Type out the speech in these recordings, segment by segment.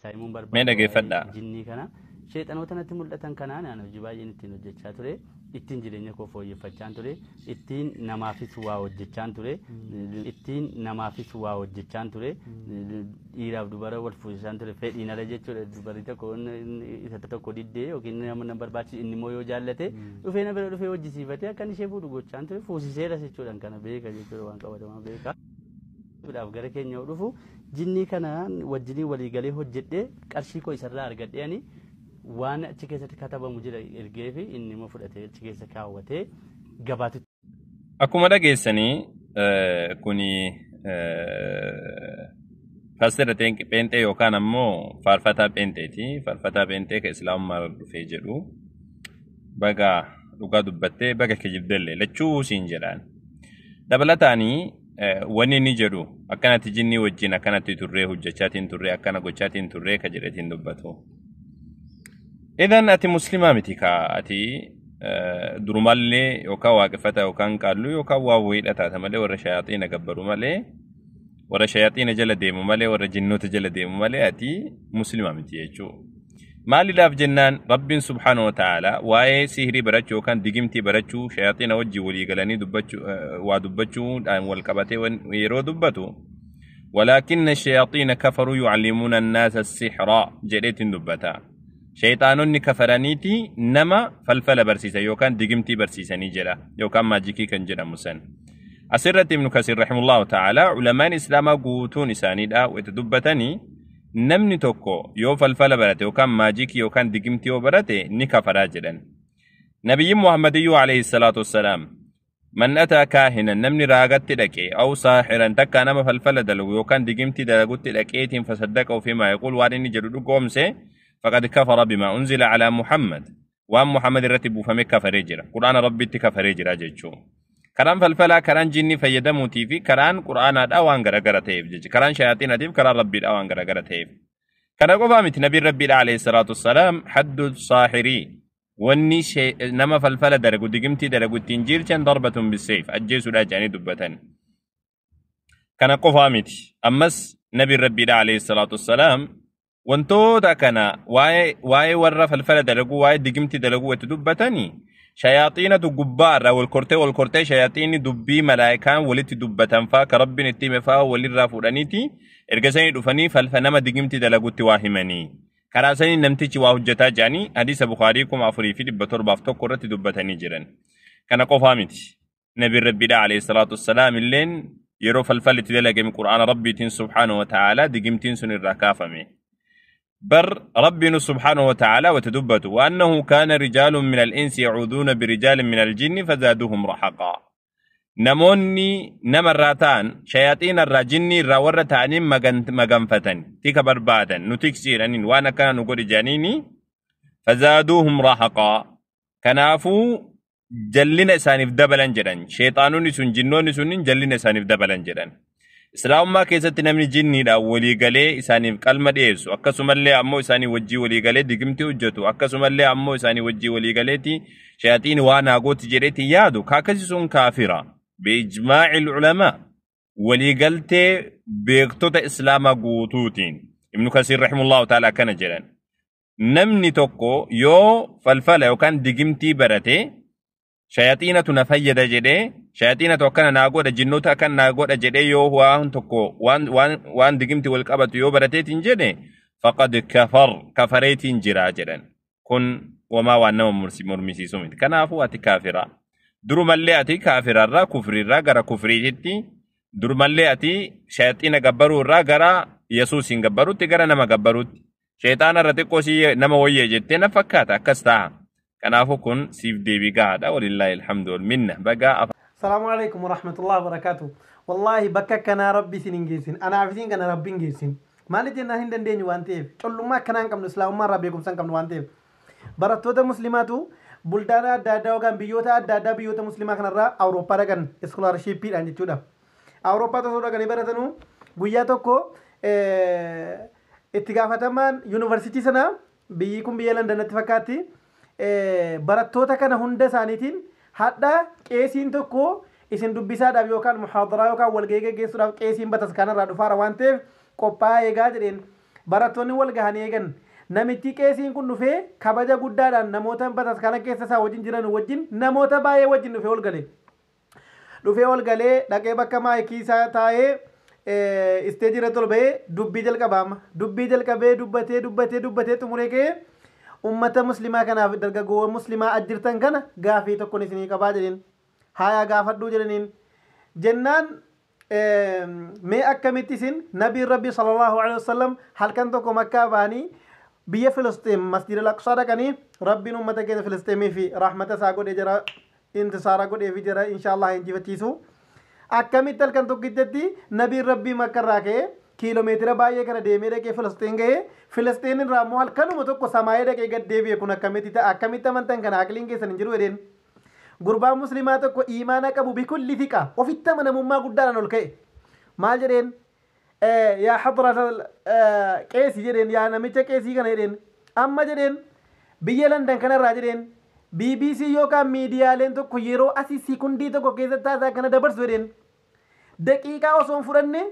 Isaa himuun Mee barbaadu waa'ee dhageeffadhaa. jinnii kana. Sheexanoota natti mul'atan kanaan ani hojii baay'een ittiin hojjechaa ture. Ittiin jireenya koo fooyyeffachaan ture. Ittiin namaafis waa hojjechaan ture. Ittiin namaafis waa hojjechaan ture. Dhiiraaf dubara wal fuusisaan ture. Fedhiin ala jechuudha. Dubarri tokko isa tokko diddee yookiin nama na barbaachisu inni immoo yoo jaallate dhufee na bira dhufee hojjisiifatee akka inni ishee fuudhu gochaan ture. Fuusiseeras jechuudha kana beeka jechuudha waan qabatamaa beeka. Dhaaf gara keenya yoo dhufu jinnii kanaan wajjinii walii galee hojjedhee qarshii koo isarraa argadhee ani waan achi keessatti katabamu jira ergee fi inni immoo fudhatee achi keessa kaawwatee gabaatti Akkuma dhageessanii kuni paastera Pheenxee yookaan ammoo faarfataa Pheenxeeti. Faarfataa Pheenxee kan Islaamummaa irra dhufee jedhu baga dhugaa dubbattee baga kijibdellee lachuu siin jedhaan. Dabalataanii wanni inni jedhu akkanatti jinnii wajjin akkanatti turree hojjechaatiin turree akkana gochaatiin turree ka jedheetiin dubbatu. Idan ati muslimaa miti kaa ati durumallee yookaan waaqeffata yookaan qaalluu yookaan waa wayiidha taata malee warra shayaaxiina gabbaru malee warra shayaaxiina jala deemu malee warra jinnoota jala deemu malee ati muslima miti jechuudha. Maaliidhaaf jennaan Rabbiin subhaanahu wa ta'ala waa'ee sihirii barachuu yookaan digimtii barachuu shayaaxiina wajjin walii galanii dubbachuu waa dubbachuudhaan wal qabatee yeroo dubbatu walaakinna shayaaxiina kafaruu yucallimuuna annaasa sihraa jedheetiin dubbata. Shayxaanonni kafaraniiti nama falfala barsiisan yookaan digimtii barsiisanii jedha yookaan maajikii kan jedhamu san. Asirratti Ibnu Kasiir rahimahullahu ta'ala ulamaan Islaamaa guutuun isaaniidha wayita dubbatanii namni tokko yoo falfala barate yookaan maajikii yookaan digimtii yoo barate ni kafaraa jedhan. Nabiyyiin Muhammadiyyuu alayhi salaatu wassalaam man ataa kaahinan namni raagatti dhaqe aw saaxiran takkaa nama falfala dalagu yookaan digimtii dalagutti dhaqeetiin fasaddaqa ofiimaa yaquul waan inni jedhu dhugoomse faqad kafara bimaa unzila alaa Muhammad waan Muhammad irratti buufame kafaree jira. Qur'aana Rabbitti kafaree jira jechuu. Karaan falfalaa karaan jinni fayyadamuutii fi karaan qur'aanaadhaa waan garagara ta'eef jecha. Karaan shayaaxiinaatiif karaan rabbiidhaa waan garagara ta'eef. Kana qofaa miti nabiin rabbiidha alayhi salaatu wassalaam haddu saaxirii wanni nama falfala dalagu digimtii dalagu ittiin jiilchan darbatun bisseef ajjeesuudhaa jedhanii dubbatan. Kana qofaa miti. Ammas nabiin rabbiidha alayhi salaatu wassalaam wantoota kana waa'ee warra falfala dalaguu waa'ee digimtii dalaguu itti dubbatanii shayaaxiinatu gubbaa irraa wal kortee wal kortee shayaaxiinni dubbii malaayikaan walitti dubbatan faa ka rabbiin itti hime faa walirraa fuudhaniiti erga sanii dhufanii falfa nama digimtii dalagutti waa himanii. Karaa sanii namtichi waa hojjetaa jedhanii hadiisa Bukaarii 4701 irratti dubbatanii jiran. Kana qofaa miti. Nabiin Rabbiidha alayhi salaatu wassalaam illeen yeroo falfalli itti dalagame Qur'aana Rabbiitiin subhaanahu wa ta'ala digimtiin sun irraa kaafame. بر ربنا سبحانه وتعالى وتدبت وأنه كان رجال من الإنس يعوذون برجال من الجن فزادوهم رحقا. نموني نمراتان شياطين الراجني راور تانين مغنفتن تيك بربادا نتكسيرن وانا كان نقول جانيني فزادوهم رحقا. كنافو جلنا سانف دبلا جدن شيطانون سن جنون سن جلنا سانف دبلا جدن. Islaamummaa keessatti namni jinniidhaan walii galee isaaniif qalma dhiyeessu akkasumallee ammoo isaanii wajjii walii galee digimtii hojjetu akkasumallee ammoo isaanii wajjii walii galeeti shayaaxiin waan haagooti jedheeti yaadu kaakasi sun kaafira biijmaa'il ulamaa waliigaltee beektota islaamaa guutuutiin Ibnu Kasiir rahimullahu ta'ala akkana jedhan namni tokko yoo falfala yookaan digimtii barate shayaaxiinatu na fayyada jedhee shayaaxiinatu akkana naa godha jinnoota akkana naa godha jedhee yoo waan tokko waan digimti wal qabatu yoo barateetiin jedhe faqad kafar kafareetiin jira jedhan kun wamaa waan nama mormisiisu miti. Kanaafuu ati kaafira durumallee ati kaafirarraa kufriirraa gara kufriititti durumallee ati shayaaxiina gabbaruurraa gara Yesuusiin gabbaruutti gara nama gabbaruutti shayxaanarra xiqqoo si nama wayyee jettee na fakkaata akkas ta'a. Kanaafuu kun siif deebii gahaadha walillaahi alhamdu wal minna bagaa. Salaamu alaikum warahmatullahi wabarakatuh. Wallahi bakka kanaa rabbi isin hin geessin. Anaaf isin kana rabbi hin geessin. Maaliif jennaan hin dandeenyu waan ta'eef collummaa akkanaa hin qabnu islaamummaa irraa beekumsa hin qabnu waan ta'eef. Barattoota musliimaatu buldaana adda addaa yookaan biyyoota adda addaa biyyoota musliimaa kanarraa Awurooppaa dhaqan iskoolarshippiidhaan jechuudha. Awurooppaa osoo dhaqanii baratanuu guyyaa tokko itti gaafatamaan yuunivarsiitii sanaa biyyi kun biyya Londonatti fakkaatti barattoota kana hunda isaaniitiin hadha qeesiin tokko isin dubbisaadhaaf yookaan muhaadaraa yookaan walgahii geggeessuudhaaf qeesiin bataskaanarraa dhufaara waan ta'eef qophaa'aa eegaa jedheen. Barattoonni wal gahanii eegan. Namichi qeesiin kun dhufee kabaja guddaadhaan namoota bataskaana keessa isaa wajjin jiran wajjin namoota baay'ee wajjin dhufee ol gale. Dhufee ol galee dhaqee bakka maayikii isaa taa'ee isteejii irratti ol ba'ee dubbii jalqabaama. Dubbii jalqabee dubbatee dubbatee dubbatee xumuree ka'ee ummata muslimaa kanaaf dargaggoowwan muslimaa ajjirtan kana gaafii tokkoon isinii qabaa jedheen. Haayaa gaafadhuu jedhaniin. Jennaan mee akkamitti isin nabiin rabbi sallallahu alaihi wasallam halkan tokko Makkaa ba'anii biyya Filisxeem masjida Al-Aqsaa dhaqanii rabbiin ummata keenya Filisxeemii fi rahmata isaa godhee jira, intisaara godhee fi jira, inshaallah injifachiisu. Akkamitti halkan tokkichatti nabiin rabbii Makka irraa ka'ee kiiloomeetira baay'ee kana deemee dhaqee Filisxeen ga'ee, Filisxeen irraa immoo halkanuma tokko samaayee dhaqee gad deebi'e, kun akkamitti ta'a, akkamitti amantan kana, aqliin keessan hin jiru jedheen. Gurbaan muslimaa tokko iimaana qabu bikulli fiqa ofitti amanamummaa guddaadhaan ol ka'e. Maal jedheen? Yaa hadrata qeesii jedheen, yaa namicha qeesii kana jedheen, amma jedheen biyya Landan kanarraa jedheen BBC yookaan miidiyaaleen tokko yeroo asii sekundii tokko keessatti haasaa kana dabarsu jedheen, daqiiqaa osoo hin fudhanne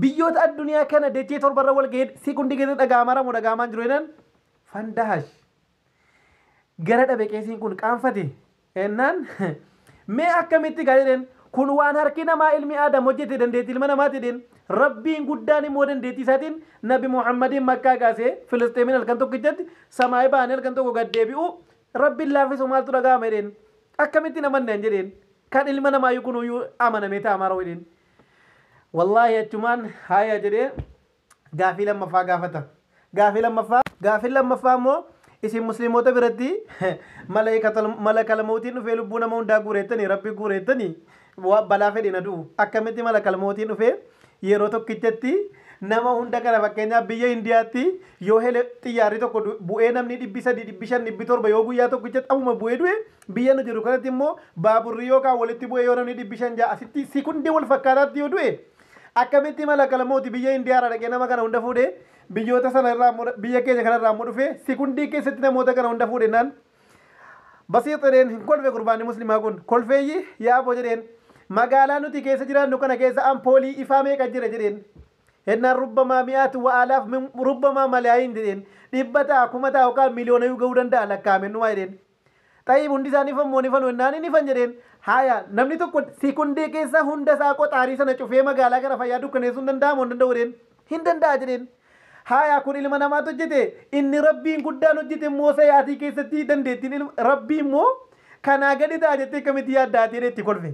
biyyoota addunyaa kana dachee torbarra wal ga'ee sekundii keessatti dhaga'amaa ramu dhaga'amaa jiru jedhan. Fandahash gara dhabe qeesiin kun qaanfate. Ennaan mee akkamitti gaa jedheen, kun waan harki namaa ilmi aadam hojjete dandeettii ilma namaati jedheen, rabbiin guddaan immoo dandeettii isaatiin nabi Muhammadiin Makkaa kaasee Filisxeemiin halkan tokkichatti samaayii ba'anii halkan tokko gad deebi'u rabbiin laaffisu maaltu dhaga'ama jedheen, akkamitti namanneen jedheen, kan ilma namaayyuu kunuyyuu amanamee taa'amaa jedheen. Wallaahi achumaan haaya jedhee gaafii lammaffaa gaafata. Gaafii lammaffaa immoo isin musliimoota biratti malakal mootiin dhufee lubbuu nama hundaa guurettanii rabbi guurettanii balaa fedhe na du'u, akkamitti malakal mootiin dhufee yeroo tokkichatti nama hunda kana, fakkeenyaaf biyya Indiyaatti yoo hele xiyyaarri tokko bu'ee namni 300, 500, 700 yoo guyyaa tokkichatti amuma bu'ee du'e, biyya nu jiru kanatti immoo baaburri yookaan walitti bu'ee yoo namni 500 6 asitti sekundii wal fakkaataatti yoo du'e, akkamitti malakal mooti biyya Indiyaarraa dhaqee nama kana hunda fuudhee biyyoota sana irraa immoo biyya keenya kanarraa immoo dhufee sekundii keessatti namoota kana hunda fuudhe naan basiix jedheen. Hin kolfe gurbaanni muslimaa kun. Kolfeeyyi yaaboo jedheen, magaalaa nuti keessa jiraannu kana keessa ampoolii ifaa meeqa jira jedheen. Hennaan rubbamaa mi'aatu wa alaaf rubbamaa malaayiin jedheen, 100 ta'a, 1000 ta'a yookaan miliyoona ga'uu danda'a lakkaa'ame numaa jedheen. Xayyib hundi isaanii fammoo ni fanu hennaan ni fan jedheen. Haaya, namni tokko sekundii keessa hunda isaa qoxaarii sana cufee magaalaa kana fayyaa dukkaneessuu hin danda'amu hin danda'u jedheen. Hin danda'a jedheen. Haaya, kun ilma namaatu hojjete, inni rabbiin guddaan hojjete immoo sayaatii keessatti dandeettiin rabbii immoo kanaa gadi ta'a jettee akkamitti yaaddaatee itti kolfe.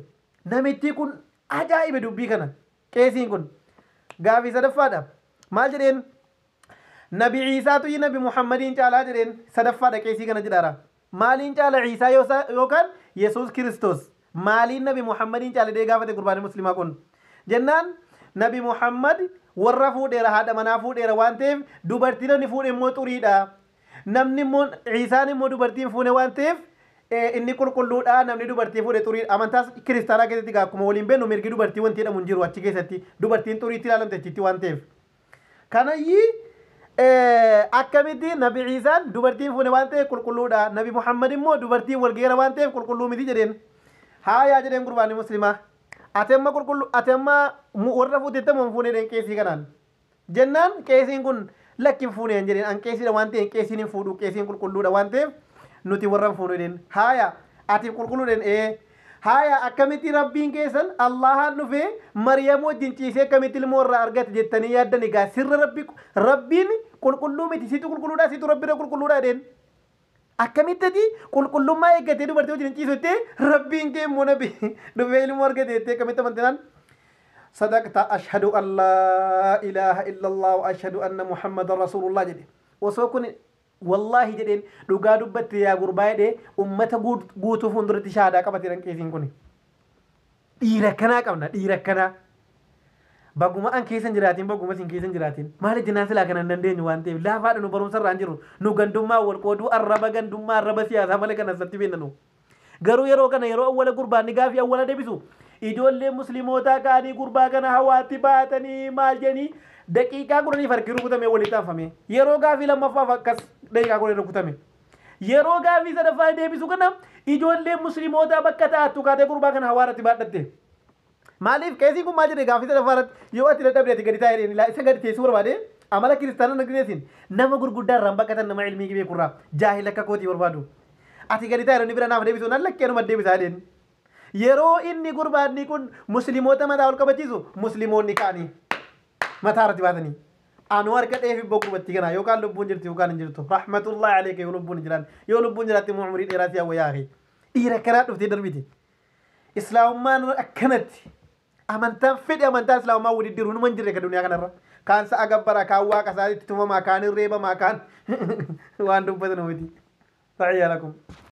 Namichi kun ajaa'ibe dubbii kana, qeesiin kun. Gaafii sadaffaadha. Maal jedheen? Nabi Ciisaatu nabi Muhammadiin caalaa jedheen, sadaffaadha qeesii kana jedhaara. Maaliin caala Ciisaa yookaan Yesuus Kiristoos? Maaliin nabi Muhammadiin caala jedhee gaafate gurbaani muslimaa kun. Jennaan nabi Muhammad warra fuudheera, haadha manaa fuudheera waan ta'eef dubartii namni fuudhe immoo xuriidha. Namni immoo Ciisaan immoo dubartiin fuune waan ta'eef inni qulqulluudha, namni dubartii fuudhe xuriidha. Amantaa kiristaanaa keessatti akkuma waliin beeknu mirgi dubartii wanti jedhamu hin jiru achi keessatti, dubartiin xuriitti ilaalamte achitti waan ta'eef. Kanayyii akkamitti nabi Ciisaan dubartiin fuune waan ta'eef qulqulluudha, nabi Muhammad immoo dubartiin walgeera waan ta'eef qulqulluu miti jedheen. Haayaa jedheen gurbaanni muslimaa. Ati amma qulqulluu, ati amma warra fuutetti moo hin fuune jedheen qeesii kanaan. Jennaan qeesiin kun lakki hin fuune jedheen, an qeesiidha waan ta'eef qeesiin hin fuudhu, qeesiin qulqulluudha waan ta'eef nuti warra hin fuunu jedheen. Haaya, ati qulqulluu jedheen ee. Haaya, akkamitti rabbiin keessan Allahaan dhufee Maryam wajjin ciisee akkamitti ilmoo irraa argate jettanii yaaddan egaa, sirra rabbi rabbiin qulqulluu miti, situ qulqulluudha, situ rabbira qulqulluudha jedheen. Akkamitti ati qulqullummaa eeggatee dubartii wajjin ciisu jettee rabbiin kee immoo nabi dhufee ilmoo argate jettee akkamitti amantinaan? Sadaqta, ashhadu an laa ilaaha illallah wa ashhadu anna Muhammadan rasuulullah jedhe. Osoo kun wallaahi jedheen, dhugaa dubbatte yaa gurbaa jedhee ummata guutuu fuulduratti shaadaa qabate qeesiin kun. Dhiira akkanaa qabna, dhiira akkanaa. Baguma an keessa hin jiraatin, baguma isin keessa hin jiraatin. Maali jennaan silaa kana hin dandeenyu waan ta'eef laafaadha, nu barumsa irraa hin jiru. Nu gandummaa wal qooduu, arraba gandummaa, arraba siyaasaa malee kana asatti beekna nu. Garuu yeroo kana yeroo awwala gurbaanni gaafii awwala deebisu ijoollee muslimootaa ka'anii gurbaa kana hawaatti baatanii maal jedhanii daqiiqaa 10f harki rukutame walitti aanfame. Yeroo gaafii lammaffaaf akkas daqiiqaa 10 rukutame. Yeroo gaafii sadaffaa deebisu kana ijoollee muslimootaa bakka taa'attu kaatee gurbaa kana hawaarratti baadhatte. Maaliif qeesiin kun maal jedhe gaafii sadaffaa irratti? Yoo ati dadhabde ati gadi taa'e jedheen, isa gadi teessuu barbaade Amala kiristaanaa nagneetiin nama gurguddaa irraan baqatan, nama ilmii beekurraa jaahil akka kootii barbaadu. Ati gadi taa'e, inni bira naaf deebisu nan lakkee numa deebisaa jedheen. Yeroo inni gurbaanni kun musliimoota mataa ol qabachiisu, musliimoonni ka'anii mataa irratti baatanii. Anuu harka dheefi gurbattii kana yookaan lubbuun jirti yookaan hin jirtu. Rahmatullahi alayka yoo lubbuun hin jiraan, yoo lubbuun jiraatte immoo umurii dheeraa si hawwa yaa. Dhiira akkanaa dhuftee darbite. Islaamummaan akkanatti amantaan fedhe amantaa islaamummaa walitti numa hin jirre ka duniyaa kanarra. Kaan sa'a gabbara, kaan waaqa isaatti tumamaa, kaan hin reebamaa, kaan waan dubbatan miti. Taxiyyaa lakum.